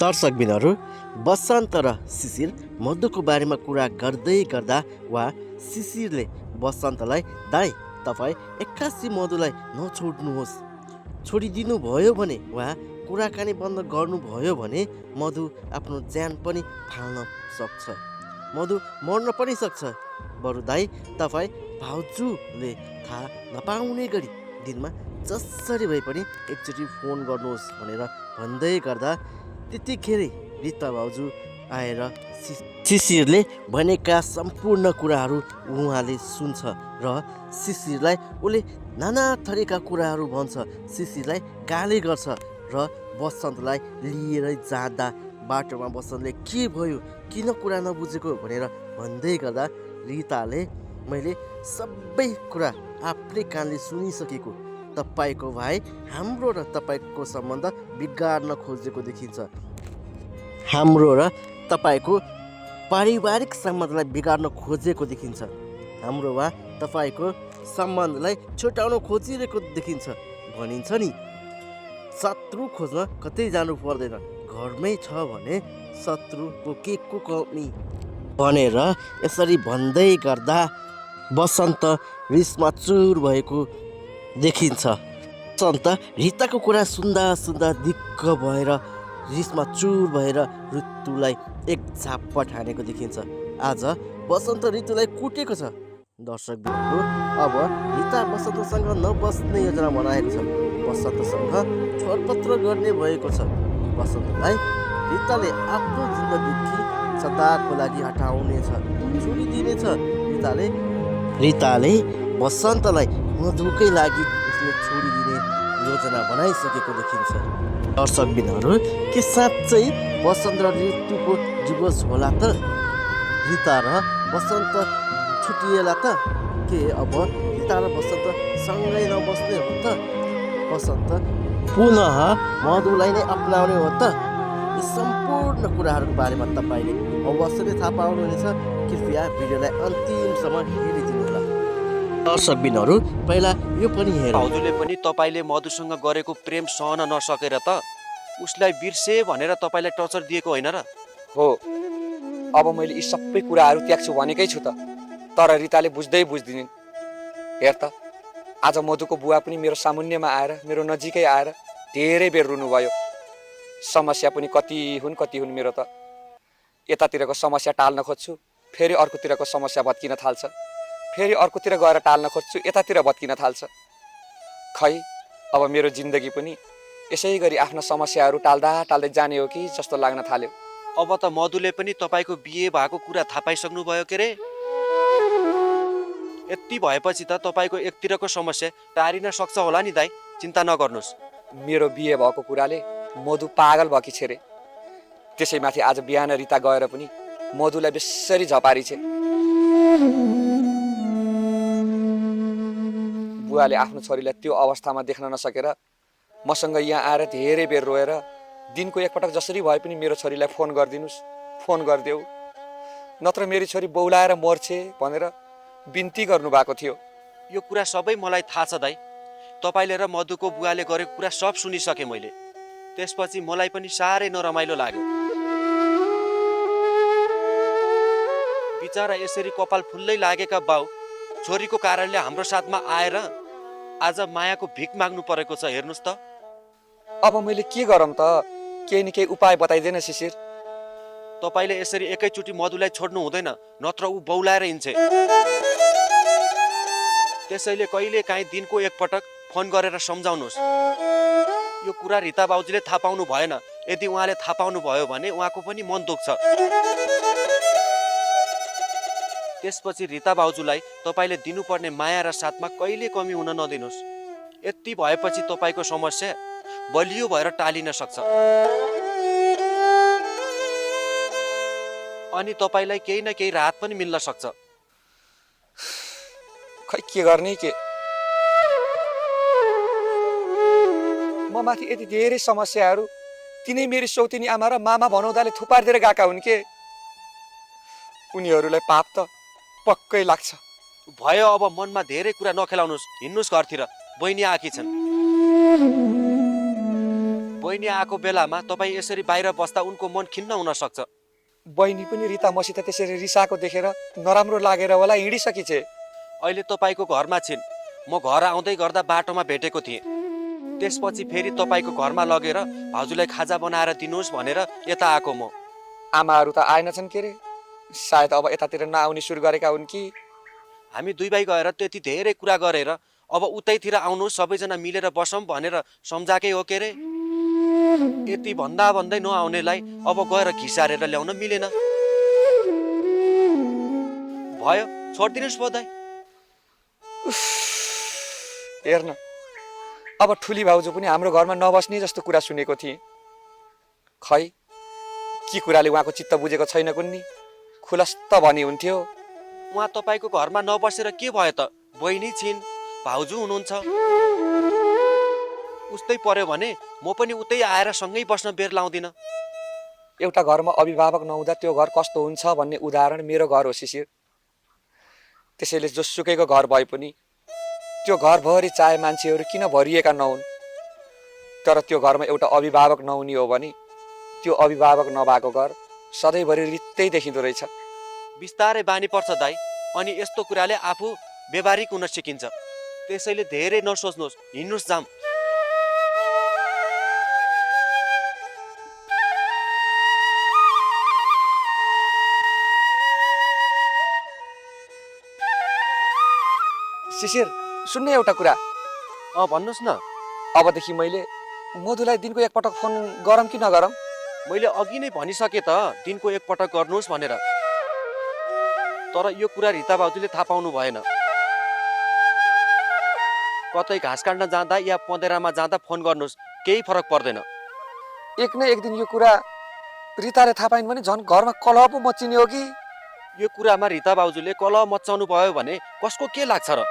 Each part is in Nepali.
दर्शकबिनहरू, बसन्त र शिशिर मधुको बारेमा कुरा गर्दै गर्दा वा शिशिरले बसन्तलाई दाइ तपाईँ 81 मधुलाई नछोड्नुहोस्, छोडिदिनु भयो भने वा कुराकानी बन्द गर्नुभयो भने मधु आफ्नो ज्यान पनि फाल्न सक्छ, मधु मर्न पनि सक्छ। बरु दाइ तपाईँ भाउजूले थाहा नपाउने गरी दिनमा जसरी भए पनि एकचोटि फोन गर्नुहोस् भनेर भन्दै गर्दा त्यतिखेरै रिता भाउजू आएर शिशिरले भनेका सम्पूर्ण कुराहरू उहाँले सुन्छ र शिशिरलाई उसले नाना थरीका कुराहरू भन्छ, शिशिरलाई गाली गर्छ र बसन्तलाई लिएर जाँदा बाटोमा बसन्तले के भयो किन कुरा नबुझेको भनेर भन्दै गर्दा रिताले मैले सबै कुरा आफ्नै कानले सुनिसकेको, तपाईँको भाइ हाम्रो र तपाईँको सम्बन्ध बिगार्न खोजेको देखिन्छ, हाम्रो र तपाईँको पारिवारिक सम्बन्धलाई बिगार्न खोजेको देखिन्छ, हाम्रो वा तपाईँको सम्बन्धलाई छुटाउन खोजिरहेको देखिन्छ। भनिन्छ नि, शत्रु खोज्न कतै जानु पर्दैन, घरमै छ भने शत्रुको के को कमी भनेर यसरी भन्दै गर्दा बसन्त रिसमा चुर भएको देखिन्छ। बसन्त रिताको कुरा सुन्दा सुन्दा दिक्क भएर रिसमा चुर भएर ऋतुलाई एक झापट हानेको देखिन्छ। आज बसन्त ऋतुलाई कुटेको छ। दर्शकबिनहरू, अब रिता बसन्तसँग नबस्ने योजना बनाएको छ, बसन्तसँग छोडपत्र गर्ने भएको छ। बसन्तलाई रिताले आफ्नो जिन्दगीदेखि सदाको लागि हटाउनेछ, छोडिदिनेछ। रिताले बसन्तलाई मधुकै लागि उसले छोडिदिने योजना बनाइसकेको देखिन्छ। दर्शकबिनहरू, के साँच्चै बसन्त र ऋतुको डिभोर्स होला त? रिता र बसन्त छुटिएला त? के अब रिता र बसन्त सँगै नबस्ने हो त? बसन्त पुनः मधुलाई नै अपनाउने हो त? यी सम्पूर्ण कुराहरूको बारेमा तपाईँले अवश्य नै थाहा पाउनुहुनेछ। कृपया भिडियोलाई अन्तिमसम्म हेरिदिनुहोला। दर्शकबिनहरू, पहिला यो पनि हेरौँ। भाउजूले पनि तपाईँले मधुसँग गरेको प्रेम सहन नसकेर त उसलाई बिर्से भनेर तपाईँलाई टर्चर दिएको होइन र? हो, अब मैले यी सबै कुराहरू त्याग्छु भनेकै छु त, तर रिताले बुझ्दिनन्। हेर त, आज मधुको बुवा पनि मेरो सामुन्यमा आएर मेरो नजिकै आएर धेरै बेर रुनुभयो। समस्या पनि कति हुन् मेरो त। यतातिरको समस्या टाल्न खोज्छु, फेरि अर्कोतिरको समस्या भत्किन थाल्छ, फेरि अर्कोतिर गएर टाल्न खोज्छु, यतातिर भत्किन थाल्छ। खै अब मेरो जिन्दगी पनि यसै गरी आफ्ना समस्याहरू टाल्दै जाने हो कि जस्तो लाग्न थाल्यो। अब त मधुले पनि तपाईँको बिहे भएको कुरा थाहा पाइसक्नु भयो के रे? यति भएपछि त तपाईँको एकतिरको समस्या टारिन सक्छ होला नि दाइ, चिन्ता नगर्नुहोस्। मेरो बिहे भएको कुराले मधु पागल भकी छे रे। त्यसैमाथि आज बिहान रिता गएर पनि मधुलाई बेसरी झपारी छे। बुवाले आफ्नो छोरीलाई त्यो अवस्थामा देख्न नसकेर मसँग यहाँ आएर धेरै बेर रोएर दिनको एकपटक जसरी भए पनि मेरो छोरीलाई फोन गरिदिनुस्, फोन गरिदेऊ, नत्र मेरी छोरी बौलाएर मर्छे भनेर बिन्ती गर्नुभएको थियो। यो कुरा सबै मलाई थाहा छ दाइ, तपाईँले र मधुको बुवाले गरेको कुरा सब सुनिसकेँ मैले। त्यसपछि मलाई पनि साह्रै नरमाइलो लाग्यो। बिचरा यसरी कपाल फुल्दै लागेका बाउ छोरीको कारणले हाम्रो साथमा आएर आज मायाको भिख माग्नु परेको छ। हेर्नुहोस् त, अब मैले के गरौँ त? केही न केही उपाय बताइदेन शिशिर। तपाईँले यसरी एकैचोटि मधुलाई छोड्नु हुँदैन, नत्र ऊ बौलाएर हिँड्छे। त्यसैले कहिले काहीँ दिनको एकपटक फोन गरेर सम्झाउनुहोस्। यो कुरा रिता बाउजीले थाहा पाउनु भएन। यदि उहाँले थाहा पाउनु भयो भने उहाँको पनि मन दुख्छ। त्यसपछि रिता बाउजूलाई तपाईँले दिनुपर्ने माया र साथमा कहिले कमी हुन नदिनुहोस्। यति भएपछि तपाईँको समस्या बलियो भएर टालिन सक्छ अनि तपाईँलाई केही न केही राहत पनि मिल्न सक्छ। खै के गर्ने के? म माथि यति धेरै समस्याहरू तिनै मेरी सौतिनी आमा र मामा भनाउँदाले थुपारिदिएर गएका हुन् के? उनीहरूलाई पाप त पक्कै लाग्छ। भयो, अब मनमा धेरै कुरा नखेलाउनुहोस्, हिँड्नुहोस् घरतिर, बहिनी आएकी छन्। बहिनी आएको बेलामा तपाईँ यसरी बाहिर बस्दा उनको मन खिन्न हुन सक्छ। बहिनी पनि रिता मसित त्यसरी रिसाएको देखेर नराम्रो लागेर होला हिँडिसकिछे। अहिले तपाईँको घरमा छिन्। म घर आउँदै गर्दा बाटोमा भेटेको थिएँ। त्यसपछि फेरि तपाईँको घरमा लगेर भाउजूलाई खाजा बनाएर दिनुहोस् भनेर यता आएको म। आमाहरू त आएनछन् के रे? सायद अब यतातिर नआउने सुरु गरेका हुन् कि। हामी दुई भाइ गएर त्यति धेरै कुरा गरेर अब उतैतिर आउनुहोस् सबैजना मिलेर बसौँ भनेर सम्झाएकै हो के रे। यति भन्दा भन्दै नआउनेलाई अब गएर घिसारेर ल्याउन मिलेन। भयो, छोडिदिनुहोस् पो दाइ। हेर्न, अब ठुली भाउजू पनि हाम्रो घरमा नबस्ने जस्तो कुरा सुनेको थिएँ। खै के कुराले उहाँको चित्त बुझेको छैन कुन्नी? खुलस्त भनी हुन्थ्यो। उहाँ तपाईँको घरमा नबसेर के भयो त? बहिनी छिन्, भाउजू हुनुहुन्छ। उस्तै पर्यो भने म पनि उतै आएर सँगै बस्न बेर लाउँदिन। एउटा घरमा अभिभावक नहुँदा त्यो घर कस्तो हुन्छ भन्ने उदाहरण मेरो घर हो शिशिर। त्यसैले जोसुकैको घर भए पनि त्यो घरभरि चाहे मान्छेहरू किन भरिएका नहुन्, तर त्यो घरमा एउटा अभिभावक नहुने हो भने त्यो अभिभावक नभएको घर सधैँभरि रित्तै देखिँदो रहेछ। बिस्तारै बानी पर्छ दाइ, अनि यस्तो कुराले आफू व्यवहारिक हुन सिकिन्छ। त्यसैले धेरै नसोच्नुहोस्, हिँड्नुहोस् जाम। शिशिर, सुन्ने एउटा कुरा। भन्नुहोस् न। अबदेखि मैले मधुलाई दिनको एकपटक फोन गरौँ कि नगरौँ? मैले अघि नै भनिसकेँ त दिनको एकपटक गर्नुहोस् भनेर। तर यो कुरा रिता भाउजूले थाहा पाउनु भएन। कतै घाँस काट्न जाँदा या पँधेरामा जाँदा फोन गर्नुहोस्, केही फरक पर्दैन। एक न एक दिन यो कुरा रिताले थाहा पाइन् भने झन् घरमा कलह पो मचिने हो कि? यो कुरामा रिता भाउजूले कलह मचाउनु भयो भने कसको के लाग्छ र?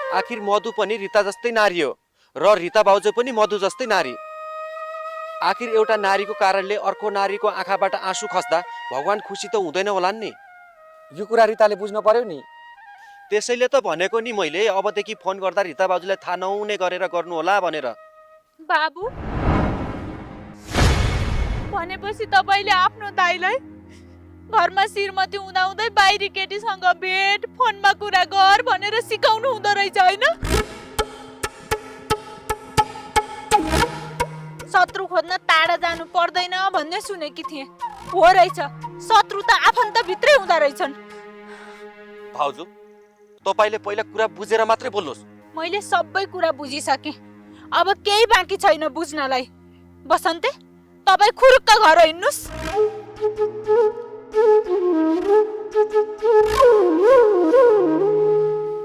आखिर मधु पनि रिता जस्तै नारी हो र रिता भाउजू पनि मधु जस्तै नारी। आखिर एउटा नारीको कारणले अर्को नारीको आँखाबाट आँसु खस्दा भगवान खुसी त हुँदैन होला नि। यो कुरा रिताले बुझ्नु पर्यो नि। त्यसैले त भनेको नि मैले, अबदेखि फोन गर्दा रिता भाउजूलाई थाहा नहुने गरेर गर्नु होला भनेर। बाबु भनेपछि तपाईले आफ्नो दाइलाई घरमा श्रीमती हुँदाहुँदै बाहिरी केटीसँग भेट, फोनमा कुरा गर भनेर सिकाउनु हुँदो रहेछ होइन? शत्रु खोज्न टाढा जानु पर्दैन भन्ने सुनेकी थिएँ। हो रहेछ, शत्रु त आफन्त भित्रै हुँदो रहेछन्। भाउजू तपाईले पहिला कुरा बुझेर मात्रै बोल्नुहोस्। मैले सबै कुरा बुझिसकेँ, अब केही बाँकी छैन बुझ्नलाई। बसन्ते, तपाईँ खुरुक्क घर हिँड्नुहोस्।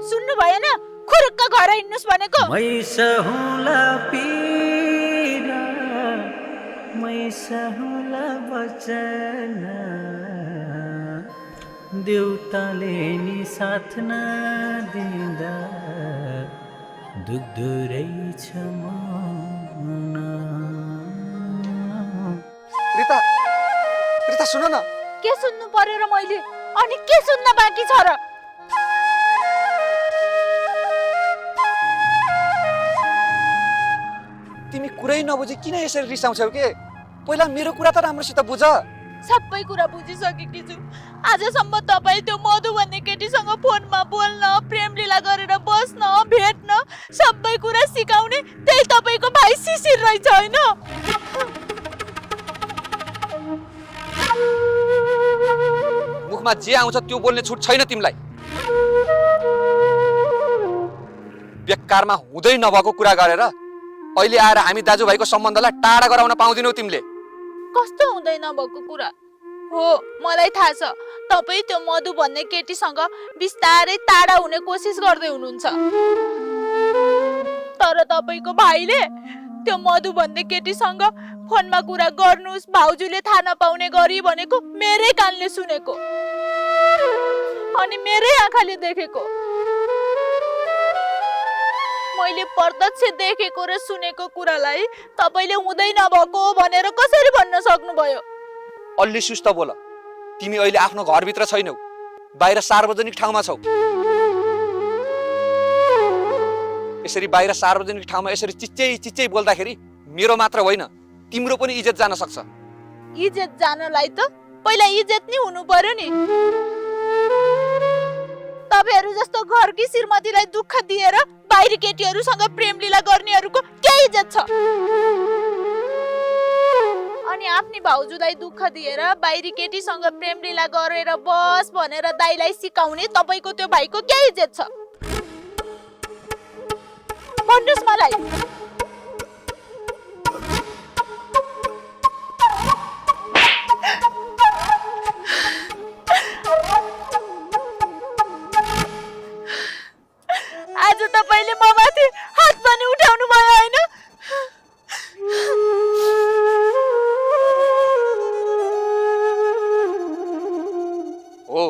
सुन्नु भएन? खुरुक्क घर हिँड्नुहोस् भनेको। मैसहुला वचन देउताले नि साथ नदिँदा दुख्दो रहेछ मन। रिता, रिता सुन न। के सुन्नु पर्यो र मैले? अनि के सुन्न बाँकी छ र? तिमी कुरै नबुझी किन यसरी रिसाउँछौ के? पहिला मेरो कुरा त राम्रोसित बुझ। सबै कुरा बुझिसकेकी छु। आजसम्म तपाईँ त्यो मधु भन्ने केटीसँग फोनमा बोल्न, प्रेम लीला गरेर बस्न, भेट्न, सबै कुरा सिकाउने त्यही तपाईँको भाइ शिशिर रहेछ होइन? मुखमा जे आउँछ त्यो बोल्ने छुट छैन तिमीलाई। बेकारमा हुँदै नभएको कुरा गरेर अहिले आएर हामी दाजुभाइको सम्बन्धलाई टाढा गराउन पाउँदिनौ तिमीले। कस्तो हुँदै नभएको कुरा हो? मलाई थाहा छ तपाईँ त्यो मधु भन्ने केटीसँग बिस्तारै टाढा हुने कोसिस गर्दै हुनुहुन्छ, तर तपाईँको भाइले त्यो मधु भन्ने केटीसँग फोनमा कुरा गर्नुस्, भाउजूले थाहा नपाउने गरी भनेको मेरै कानले सुनेको अनि मेरै आँखाले देखेको। मैले प्रत्यक्ष देखेको र सुनेको कुरालाई तपाईले हुँदै नभएको भनेर कसरी भन्न सक्नुभयो? अलि सुस्त बोल। तिमी अहिले आफ्नो घरभित्र छैनौ, बाहिर सार्वजनिक ठाउँमा छौ। यसरी बाहिर सार्वजनिक ठाउँमा यसरी चिच्चै बोल्दाखेरि मेरो मात्र होइन तिम्रो पनि इज्जत जान सक्छ। इज्जत जानलाई त पहिला इज्जत नि हुनु पर्यो नि। तपाईहरु जस्तो घरकी श्रीमतीलाई दुःख दिएर बाहिरी केटीहरुसँग प्रेम लीला गर्नेहरुको के इज्जत छ? अनि आफ्नी भाउजूलाई दुःख दिएर बाहिरी केटीसँग प्रेम लीला गरेर बस भनेर दाइलाई सिकाउने तपाईको त्यो भाइको के इज्जत छ? भन्नुस् मलाई। आज तपाईले ममाथि हात पनि उठाउनु भयो हैन? हो,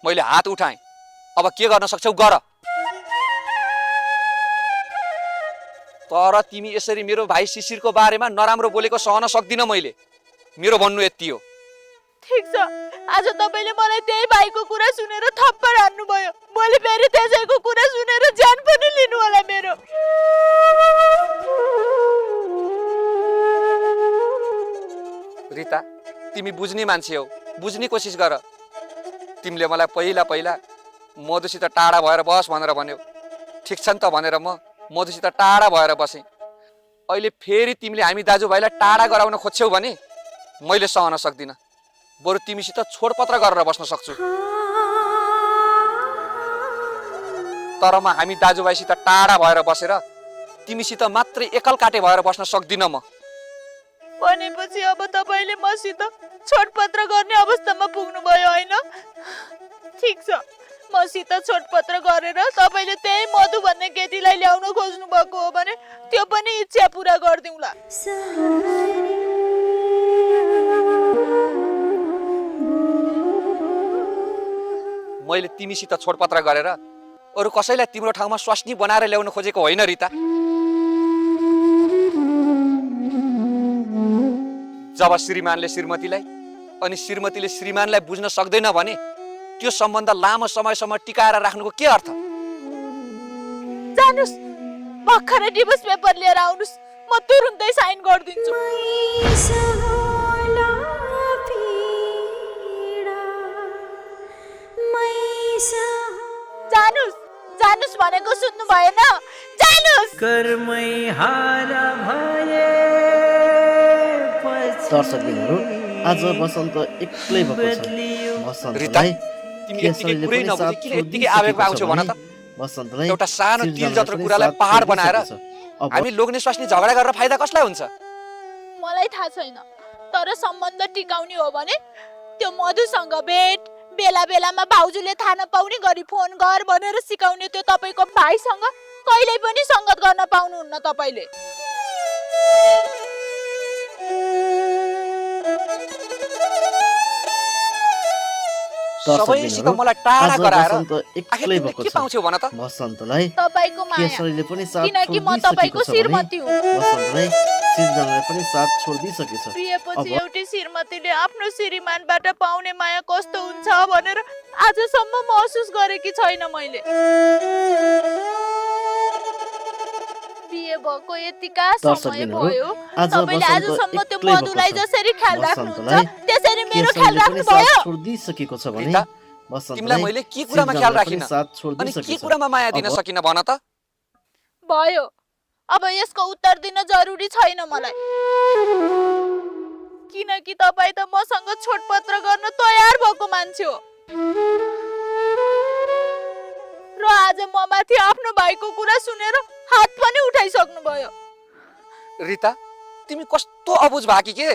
मैले हात उठाएँ। अब के गर्न सक्छौ गर। तर तिमी यसरी मेरो भाइ शिशिरको बारेमा नराम्रो बोलेको सहन सक्दिन मैले। मेरो भन्नु यति हो। ठीक छ, आज तपाईले मलाई त्यही भाइको कुरा सुनेर थप्पड हान्नु भयो। भोलि फेरि त्यसैको कुरा सुनेर ज्यान पनि लिनु होला मेरो। रिता, तिमी बुझ्ने मान्छे हौ, बुझ्ने कोसिस गर। तिमीले मलाई पहिला मधुसित टाढा भएर बस भनेर भन्यौ। ठिक छ नि त भनेर म मधुसित टाढा भएर बसेँ। अहिले फेरि तिमीले हामी दाजुभाइलाई टाढा गराउन खोज्छौ भने मैले सहन सक्दिनँ। बरु तिमीसित छोडपत्र गरेर बस्न सक्छु। तर म हामी दाजुभाइसित टाढा भएर बसेर तिमीसित मात्रै एकल काटे भएर बस्न सक्दिनँ म। भनेपछि अब तपाईले मसित छोडपत्र गर्ने अवस्थामा पुग्नु भयो हैन? ठीक छ, मसित छोडपत्र गरेर तपाईले त्यही मधु भन्ने केटीलाई ल्याउन खोज्नु भएको हो भने त्यो पनि इच्छा पूरा गर्दिउँला। मैले तिमीसित छोडपत्र गरेर अरू कसैलाई तिम्रो ठाउँमा स्वास्नी बनाएर ल्याउन खोजेको होइन रिता। जब श्रीमानले श्रीमतीलाई अनि श्रीमतीले श्रीमानलाई बुझ्न सक्दैन भने त्यो सम्बन्ध लामो समयसम्म टिकाएर राख्नुको के अर्थ? जानुस्, भर्खरै डिभोर्स पेपर लिएर आउनुस्, म तुरुन्तै साइन गरिदिन्छु। जानुस्, जानुस् भनेको सुन्नु भएन? जानुस्। कर्मै हारा भए दर्शकबिनहरू, आज बसन्त एक्लै भएको छ। बसन्तलाई तिमी यतिकै कुरै नबुझी किन यतिकै आवेग आउँछौ भन त? बसन्तलाई एउटा सानो तिल जत्रो कुरालाई पहाड बनाएर हामी लोग्ने स्वास्नी झगडा गरेर फाइदा कसलाई हुन्छ? मलाई थाहा छैन, तर सम्बन्ध टिकाउने हो भने त्यो मधुसँग भेट, बेला बेलामा भाउजूले थाहा नपाउने गरी फोन गर भनेर सिकाउने त्यो तपाईको भाइसँग कहिल्यै पनि संगत गर्न पाउनुहुन्न तपाईले। सबैसित मलाई टाढा गराएर एक्लै भएको के छ। पाउँछौ भन त? बसन्तलाई तपाईको माया, केशरीले पनि साथ किनकि म छोडिदिइसकेको तपाईको छ भने श्रीमती हुँ। बसन्तलाई सृजनाले पनि साथ छोडिदिइसकेछ। प्रियपछि एउटी श्रीमतीले आफ्नो श्रीमानबाट पाउने माया कस्तो हुन्छ भनेर आजसम्म महसुस गरेकी छैन मैले। बिहे भएको यतिका समय भयो, तपाईले आजसम्म त्यो मधुलाई जसरी ख्याल राख्नुहुन्छ त्यसरी मेरो ख्याल राख्नु भयो? छोडिदिइसकेको छ भने रिता, तिमीलाई मैले के कुरामा ख्याल राखिन अनि के कुरामा माया दिन सकिन भन त? भयो, अब यसको उत्तर दिन जरुरी छैन मलाई, किनकि तपाई त मसँग छोडपत्र गर्न तयार भएको मान्छे हो र आज म माथि आफ्नो भाइको कुरा सुनेर हात पनि उठाइसक्नु भयो। रिता, तिमी कस्तो अबुझ भाकी के?